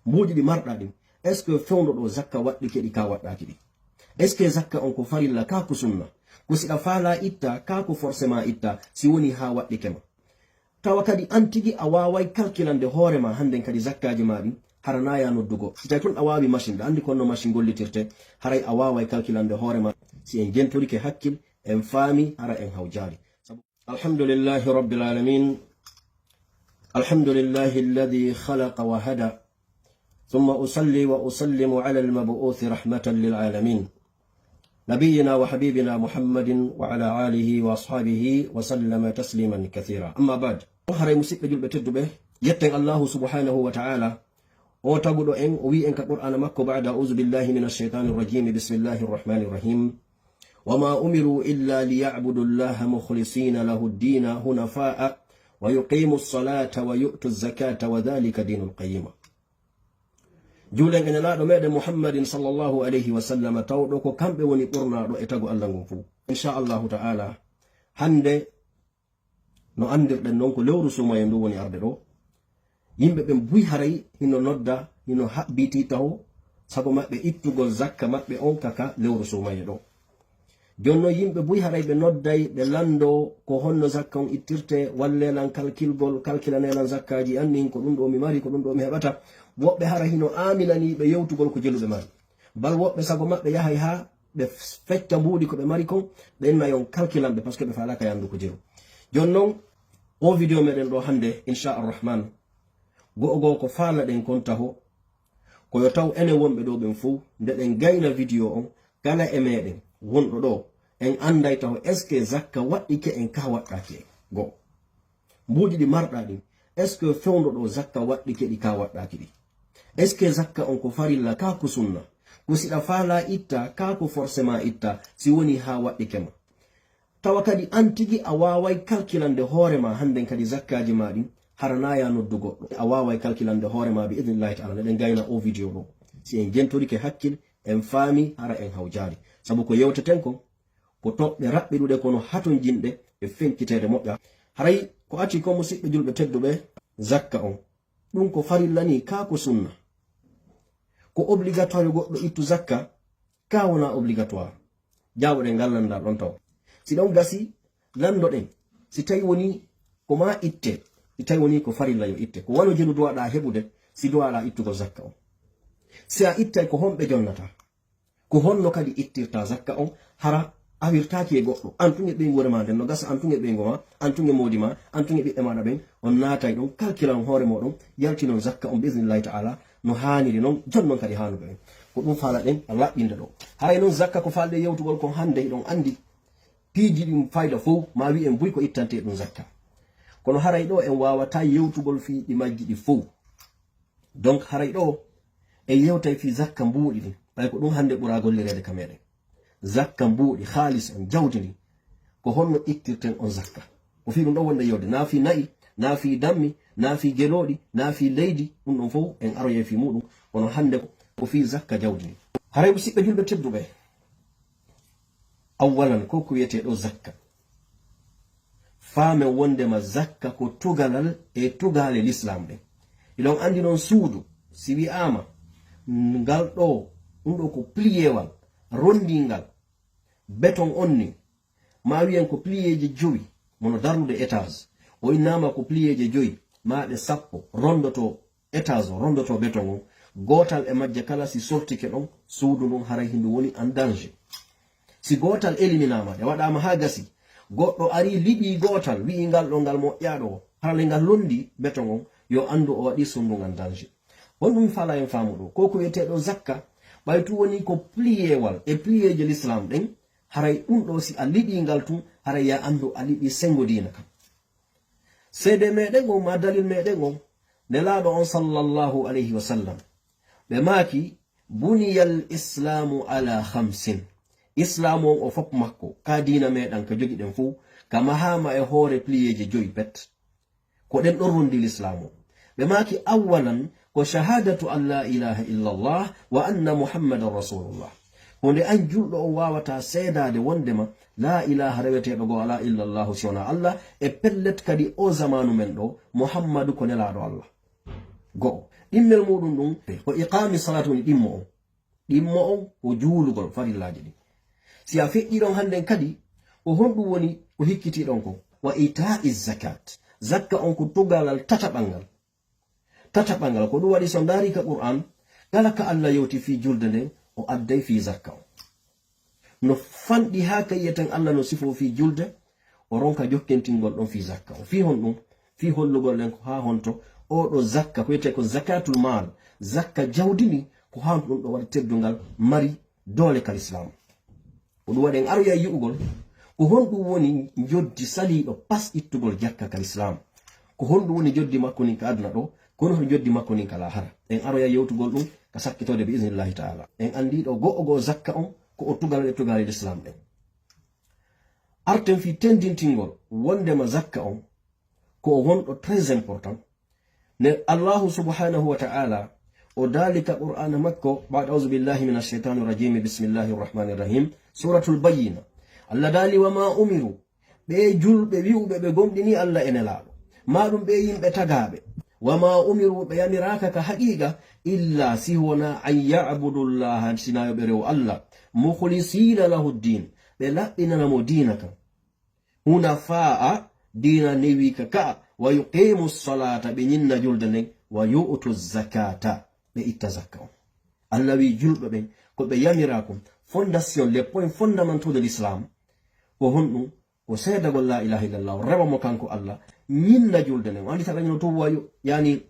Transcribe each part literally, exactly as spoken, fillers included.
Mbuuɗi ɗi marɗa ɗin, est ce que fewndo ɗo zakka waɗɗike ɗi ka waɗɗaki ɗi? Est ce que zakka on ko farilla ka ko sunna? Ko siɗa faala itta ka ko forcément itta si woni ha waɗɗike ma? Tawa kadi an tigi a waaway kalkilande hoore ma hannden kadi zakkaaji ma ɗin, hara na ya noddu goɗɗo. Si tawi tun a waawi machine, ɗa anndi ko honno machine gollitirte, haray a waaway kalkilande hoore ma. Si en jentorike hakkil, en faami, hara en hawjaali. Sabu, alhamdulillahi rabbil alamin. Alhamdulillahi alladhi khalaqa wa hada. ثم أصلي وأسلم على المبعوث رحمة للعالمين نبينا وحبيبنا محمد وعلى آله وأصحابه وسلم تسليما كثيرا. أما بعد. Haray musiɓɓe julɓe tedduɓe, yetten Allahu subhanahu wa ta'ala, o taguɗo en, o wi'i en ka Qur'aana makko, ba'da a'udhu billahi minash shaytanir rajim, bismillahir rahmanir rahim. وما أمروا إلا ليعبدوا الله مخلصين له الدين حنفاء ويقيموا الصلاة ويؤتوا الزكاة وذلك دين القيمة. Juulen e Nelaaɗo meɗen Muhammadin sallallahu alayhi wa sallam, tawɗo ko kamɓe woni ɓurnaaɗo e tagu Allah ngun fuu. Insha Allahu ta'ala, hannde no anndirɗen non ko lewru suumaye ndu woni arde ɗo. Yimɓe ɓen buy haray hino nodda, hino haɓɓitii taho, sago maɓɓe ittugol zakka maɓɓe on ka ka lewru suumaye ɗo. Jooni non yimɓe buy haray ɓe nodday, ɓe lanndoo ko honno zakka on ittirte, wallee lan kalkilgol, kalkilanee lan zakkaaji an ɗin, ko ɗun ɗo mi mari, ko ɗun ɗo mi heɓata. Woɓɓe hara hino aaminanii ɓe yewtugol ko jeluɓe mari. Bal woɓɓe sago maɓɓe yahay haa ɓe fecca mbuuɗi ko ɓe mari kon, ɓe inna yo on kalkilan ɓe, parce que ɓe faalaaka yaandu ko jeru. Jooni non, oo video meɗen ɗo hannde, insha arrahman, go'o goo ko faalaɗen kon taho, ko yo taw enen wonɓe ɗo ɓen fow, nde ɗen gayna video on, kala e meɗen wonɗo ɗo, en annday taho, est ce que zakka waɗɗike en ka waɗɗaaki en? Go'o. Mbuuɗi ɗi marɗa ɗin, est ce que fewndo ɗo zakka waɗɗike ɗi ka waɗɗaaki ɗi? Est ce que zakka on ko farilla ka ko sunna? Ko siɗa faala itta ka ko forcément itta si woni ha waɗɗike ma? Tawa kadi an tigi a waaway kalkilande hoore ma hannden kadi zakkaaji ma ɗin, hara na ya noddu goɗɗo. A waaway kalkilande hoore ma bi idnillahi ta'ala, nde ɗen gayna oo video ɗo. Si en jentorike hakkil, en faami, hara en hawjaali. Sabu ko yewteten kon, ko toɓɓe raɓɓiɗuɗe kono hatonjinɗe e fenkiteede moƴƴa. Haray ko ati ko musiɓɓe julɓe tedduɓe, zakka on. Ɗun ko farilla ni, ka ko sunna. Ko obligatoire yo goɗɗo ittu zakka, ka wona obligatoire. Jaaboɗen ngal lanndal ɗon taw. Si ɗon gasi, lanndoɗen. Si tawi woni ko ma itte, si tawi woni ko farilla yo itte. Ko wano jelu duwaɗa heɓude, si duwaɗa ittugol zakka on. Si a ittay ko honɓe jonnata? Ko honno kadi ittirta zakka on, hara awirtaaki e goɗɗo? An tun e ɓeynguure ma nden no gasa, an tun e ɓeyngu ma, an tun e moodi ma, an tun e ɓiɓɓe maɗa ɓen, on naatay ɗon, kalkilan hoore moɗon, yaltinon zakka on bi idnillahi ta'ala, no haaniri non, jon non kadi haanuɓe ɓen. Ko ɗun faalaɗen laɓɓinde ɗo. Haray non zakka ko faalɗe yewtugol kon hannde, hiɗon anndi piiji ɗin fayda fow, ma wi'en buy ko ittante ɗun zakka. Kono haray ɗo en waawata yewtugol fii ɗi majji ɗi fow. Donc, haray ɗo, en yewtay fii zakka mbuuɗi ɗin, ɓay ko ɗun hannde ɓura gollireede ka meɗen. Zakka mbuuɗi, haalis on, jawdi ndin, ko honno ittirten on zakka? Ko fii ɗun ɗon wonde yewde, na fii na'i, na fii dammi, na fii gelooɗi, na fii leydi, ɗun ɗon fow en aroyay fii muɗum, kono hannde ko, ko fii zakka jawdi ndin. Haray musiɓɓe julɓe tedduɓe, awwalan ko ko wiyetee ɗo zakka. Faamen wondema zakka ko tugalal e tugaale Lislaam ɗen. Hiɗon anndi non suudu, si wi'aama ngal ɗo, ɗun ɗo ko piliyewal rondingal, beton on ni, ma wi'en ko piliyeeje jowi, mono darnude étage, o innaama ko piliyeeje jowi, ma ɗe sappo, rondoto étage o, rondoto beton on, gootal e majje kala si sortike ɗon, suudu ndun haray hindu woni en danger. Si gootal éliminaama, ɗe waɗaama haa gasi, goɗɗo arii liɓii gootal, wi'i ngal ɗo ngal moƴƴaa ɗo, hara le ngal londi beton on, yo anndu o waɗii suudu ngan danger. Honɗum mi faalaa en faamu ɗo? Ko ko wi'etee ɗo zakka, ɓay tun woni ko piliyewal e piliyeeje Lislaam ɗen, haray ɗun ɗo si a liɓii ngal tun, haray ya anndu a liɓii senngo diina kan. Seede meɗen on, ma dalil meɗen on, Nelaaɗo on sallallahu alayhi wa sallam, ɓe maaki, "Buniyal Islaamu ala khamsin." Islaamu on o fop makko, ka diina meɗen ka jogiɗen fow, ka mahaama e hoore piliyeeje joyi pet. Ko ɗen ɗon rondi Lislaamu on. Ɓe maaki, "Awwalan, ko shahadatu an la ilaha illallah wa anna Muhammadan rasulullah." Ko nde an julɗo on waawata seedaade wondema laa ilaaha reweteeɗo goo alaa illallahu si wonaa Allah, e pellet kadi oo zamaanu men ɗo, Muhammadu ko nelaaɗo Allah. Go'o. Ɗimmel muɗum ɗum, ko iqami salat woni ɗimmo on. Ɗimmo on ko juulugol farillaaji ɗin. Si a feƴƴi ɗon hannden kadi, ko honɗum woni ko hikkitiɗon ko? Wa ita'i zakat. Zakka on ko tugalal tataɓal ngal. Tataɓal ngal, ko ɗum waɗi so ndaari ka Qur'an, kala ka Allah yewti fii julde nden, o adday fii zakka on. No fanɗi haa ka yi'eten Allah no sifoo fii julde, o ronka jokkentingol ɗon fii zakka on. Fii honɗum? Fii hollugol en ko haa honto oo ɗoo zakka, ko wiyetee ko zakatul maal, zakka jawdi ndin, ko haa honto ɗum ɗoo waɗi teddungal, mari doole ka lislaam. Ko ɗum waɗi en aroyay yi'ugol, ko honɗum woni njoddi saliiɗo pas ittugol jakka ka lislaam? Ko honɗum woni njoddi makko ndin ka aduna ɗoo? Ko honto njoddi makko ndin ka laahara? En aroyay yewtugol ɗum ka sakkitoode bi iznillahi ta'ala. En anndii ɗoo go'o go'o zakka on, ko o tugalal e tugaale lislaam ɗen. Arten fii tendintingol wonndema zakka on ko o wonɗo très important. Ne Allahu subhanahu wa ta'ala o daali ka Qur'aana makko, ba'da a'udhu billahi minash shaitanir rajim, bismillahir rahmanir rahim, Suratul Bayyina. Allah daali, "Wa ma umiru," ɓee julɓe wi'uɓe ɓe gomɗinii Allah e Nelaaɗo, maa ɗum ɓee yimɓe tagaaɓe, "wa ma umiru," ɓe yamiraaka ka haqiiqa, "illa," si wonaa, "an ya'budullaha," sinaa yo ɓe rewo Allah, "mukhlisina lahu ddin," ɓe laɓɓinana mo diina kan. "Hunafa'a," diina newiika ka, "wa yuqimu salata," ɓe ñinna julde nden, "wa yu'tu zakata," ɓe itta zakka on. Allah wi julɓe ɓen, ko ɓe yamiraa kon, fondation, les points fondamentaux de l'islam, ko honɗum? Ko seedagol la ilaha illallah, rewa mo kanko Allah, ñinna julde nden. O anndi tawa ñino tun wayu, yani,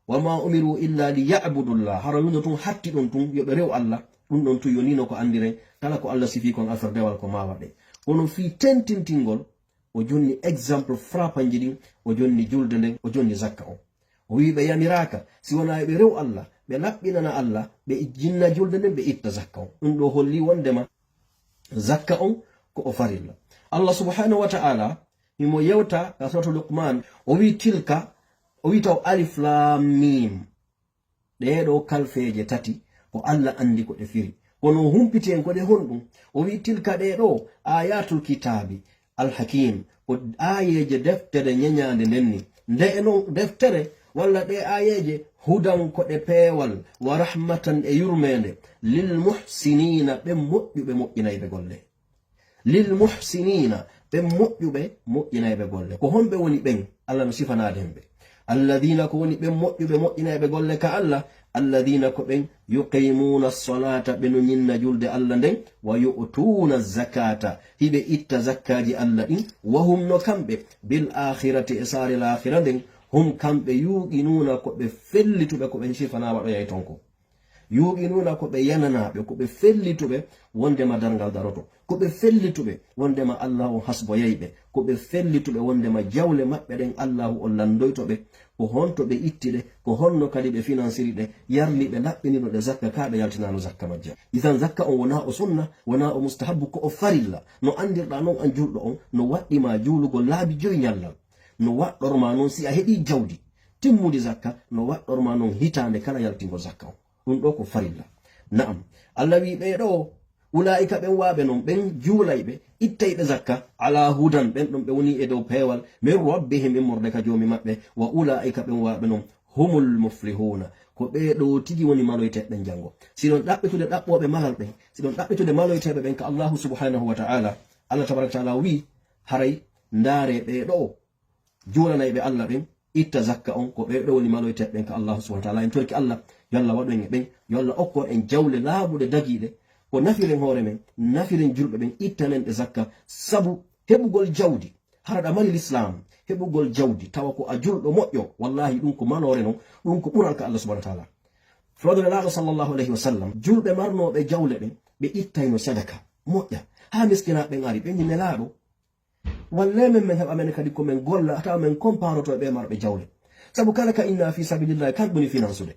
"Wa ma umiru illa li ya'budullah." Hara windo tun hatti ɗon tun, yo ɓe rew Allah. Ɗum ɗon tun yonino ko andiren, kala ko Allah sifi kon affaire dewal ko ma waɗe. Kono fii tentintingol, o jonni exemple frappant ji ɗin, o jonni julde nden, o jonni zakka on. O wi ɓe yamiraaka, si wonaa yo ɓe rew Allah, ɓe laɓɓinana Allah, ɓe jinna julde nden, ɓe itta zakka on. Ɗum ɗo holli wondema zakka on ko o farilla. Allah subhanahu wa ta'ala, himo yewta ka suratu Luqman, o wi tilka, o wi taw alif lam mim. Ɗee ɗoo kalfeeje tati, ko Allah anndi ko ɗe firi. Kono o humpiti en ko ɗe honɗum? O wi tilka ɗee ɗoo ayatul kitaabi alhakim, ko aayeeje deftere ñeñaande nden ni. Nde e non deftere, walla ɗee aayeeje, hudan ko ɗe peewal, wa rahmatan e yurmeende, lil muhsiniina, ɓen moƴƴuɓe moƴƴinayɓe golle. Lil muhsiniina, ɓen moƴƴuɓe moƴƴinayɓe golle. Ko homɓe woni ɓen? Allah no sifanaade hemɓe. Alladina, ko woni ɓen moƴƴuɓe moƴƴinayɓe golle ka Allah, alladina ko ɓen yuqimuuna salata, ɓe no ñinna julde Allah nden, wa yu'tuuna zakata, hiɓe itta zakkaaji Allah ɗin, wa hum, no kamɓe, bil akhirati, e saare laakhira nden, hum, kamɓe, yuqinuuna, ko ɓe fellituɓe ko ɓen sifanaa waɗoyay ton ko. Yuqinuuna, ko ɓe yananaaɓe, ko ɓe fellituɓe wondema darngal daroto, ko ɓe fellituɓe wondema Allah on hasboyay ɓe, ko ɓe fellituɓe wondema jawle maɓɓe ɗen Allahu on lanndoyto ɓe, ko honto ɓe itti ɗe, ko honno kadi ɓe finansiri ɗe, yarli ɓe laɓɓinino ɗe zakka ka ɓe yaltinaano zakka majje. Idan zakka on wonaa o sunna, wonaa o mustahabbu, ko o farilla. No andirɗaa non an julɗo on, no waɗɗi ma juulugol laabi joyi ñallal. No waɗɗor ma non si a heɓii jawdi timmude zakka, no waɗɗor ma non hitaande kala yaltingol zakka on. Ɗum ɗo ko farilla. Na'am. Allah wi ɓee ɗo, ulaa'ika ɓen waaɓe non, ɓen juulayɓe, ittayɓe zakka, ala hudan, ɓen ɗon ɓe woni e dow peewal, min rabbihim, immorde ka Joomi maɓɓe, wa ulaa'ika ɓen waaɓe non, humul muflihuuna, ko ɓee ɗo tigi woni maloyteeɓe ɓen janngo. Si ɗon ɗaɓɓitude ɗaɓɓooɓe malal ɓen, si ɗon ɗaɓɓitude maloyteeɓe ɓen ka Allahu subhanahu wa ta'ala, Allah tabaraka wa ta'ala wi, haray ndaare ɓee ɗo, juulanayɓe Allah ɓen, itta zakka on, ko ɓee ɗo woni maloyteeɓe ɓen ka Allahu subhanahu wa ta'ala. En torki Allah, yo Allah waɗu en e ɓen, yo Allah okku en jawle laaɓuɗe dagiiɗe, ko nafiren hoore men, nafiren julɓe ɓen, ittanen ɓe zakka, sabu heɓugol jawdi, hara ɗa mari lislaam, heɓugol jawdi, tawa ko a julɗo moƴƴo, wallahi ɗum ko maloore non, ɗum ko ɓural ka Allah subhanahu wa ta'ala. Fewndo Nelaaɗo sallallahu alayhi wa sallam, julɓe marnooɓe jawle ɓen, ɓe ittayno sadaka, moƴƴa, haa miskinaaɓe ɓen ari, ɓe ni Nelaaɗo, walle men, men heɓa men kadi ko men golla, tawa men comparoto e ɓe marɓe jawle. Sabu kala ka inna fi sabilillahi, kan ɓuri finansude.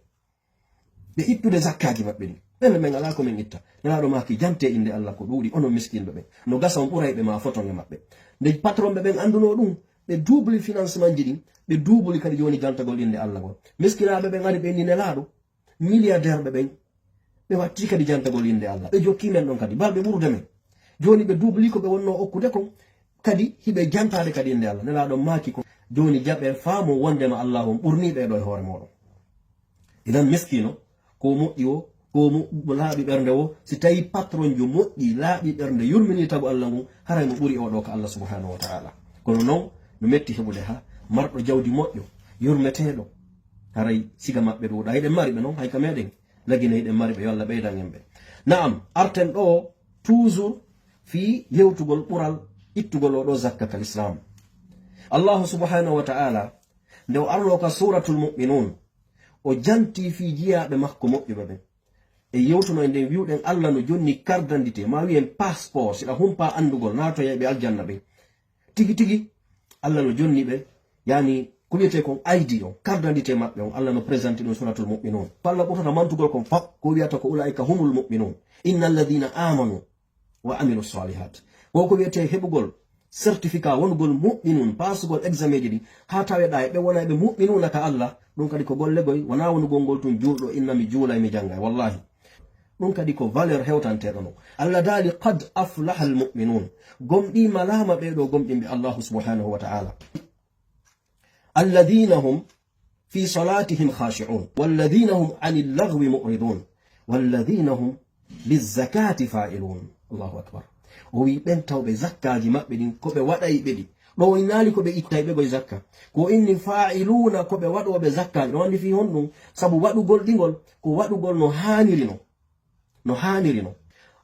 Ɓe ittude zakkaaji maɓɓe ɗin. Ɓen men alaa ko men itta. Nelaaɗo maaki, jante innde Allah ko ɗuuɗi, onon miskinɓe ɓen. No gasa on ɓurayɓe ma foton e maɓɓe. Nde patron ɓe ɓen annduno ɗum, ɓe duubli financement ji ɗin, ɓe duubli kadi jooni jantagol innde Allah ngol. Miskinaaɓe ɓen ari ɓe inni Nelaaɗo, milliardaire ɓe ɓen, ɓe watti kadi jantagol innde Allah. Ɓe jokki men ɗon kadi, balɓe ɓurude men. Jooni ɓe duubli ko ɓe wonno okkude kon, kadi hiɓe jantaade kadi innde Allah. Nelaaɗo maaki ko, jooni jaɓe faamo wondema Allah on ɓurni ɓe ɗo e hoore mooɗon. Idan miskino, ko moƴƴi o, ko mo laaɓi ɓernde o, si tawi patronjo moƴƴi, laaɓi ɓernde, yurmini tagu Allah ngun, haray mo ɓuri oɗo ka Allah subhanahu wa ta'ala. Kono non, no metti heɓude ha marɗo jawdi moƴƴo, yurmeteeɗo, haray siga maɓɓe ɗuuɗa. Hiɗen mari ɓe non, hay ka meɗen, lagine hiɗen mari ɓe, yo Allah ɓeydan en ɓe. Na'am, arten ɗo toujours fii yewtugol ɓural ittugol oɗo zakka ka Islam. Allahu subhanahu wa ta'ala, nde o arno ka Suratul Mu'minun, o janti fii jiyaaɓe makko moƴƴuɓe ɓen. E yewtuno e nden wi'uɗen Allah no jonni carte d'identité, ma wi'en passeport, si ɗa humpa andugol naatoyayɓe aljanna ɓen. Tigi tigi, Allah no jonni ɓe, yani, ko wi'ete kon I D on, carte d'identité maɓɓe on, Allah no présenti ɗum Suratul Mu'minun. Ko Allah ɓurtata mantugol kon fop, ko wi'ata ko ulaa'ika humul mu'minun. Inna alladhina amanu wa amilu salihat. Ko ko wi'ete heɓugol certificat wonugol mu'minun, pasugol examen ji ɗi, haa taweɗa e ɓe wona e ɓe mu'minuna ka Allah, ɗum kadi ko golle goy, wona wonugol ngol tun juulɗo, inna mi juulay, mi jangay, wallahi. Ɗum kadi ko valeur hewtanteɗo non. Allah daali, "Qad aflaha al mu'minun." Gomɗii malaama ɓee ɗo gomɗinɓe Allahu subhanahu wa ta'ala. "Alladhina hum fi salatihim khashi'un, walladhina hum anil laghwi mu'ridun, walladhina hum lizzakati fa'ilun." Allahu akbar. O wi ɓen tawɓe zakkaaji maɓɓe ɗin, ko ɓe waɗayɓe ɗi. Ɗo o innaali ko ɓe ittayɓe goy zakka. Ko inni fa'iluna, ko ɓe waɗooɓe zakkaaji. Ɗo andi fii honɗum? Sabu waɗugol ɗi ngol, ko waɗugol no haaniri non. No haaniri non.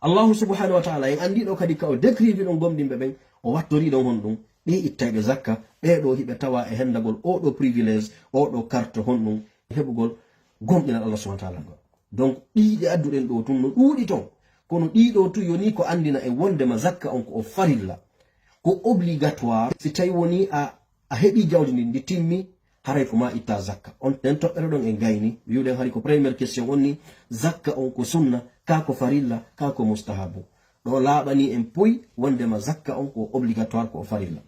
Allahu subhanahu wa ta'ala en andi ɗo kadi ka o décrivi ɗon gomɗinɓe ɓen, o wattori ɗon honɗum? Ɓe ittayɓe zakka, ɓee ɗo hiɓe tawa e hendagol o ɗo privilège, o ɗo carte honɗum? Heɓugol gomɗinal Allah subhanahu wa ta'ala ngol. Donc, ɗii ɗe adduɗen ɗo tun no ɗuuɗi ton. Kono ɗii ɗo tun yoni ko andina en wondema zakka on ko o farilla, ko obligatoire. Si tawi woni a, a heɓi jawdi ndin, ndi timmi, haray ko ma itta zakka. On ɗen toɓɓere ɗon en gayni. Mi wi'uɗen hari ko première question on ni, zakka on ko sunna, ka ko farilla, ka ko mustahabu. Ɗo laaɓani en poy wondema zakka on ko obligatoire, ko o farilla.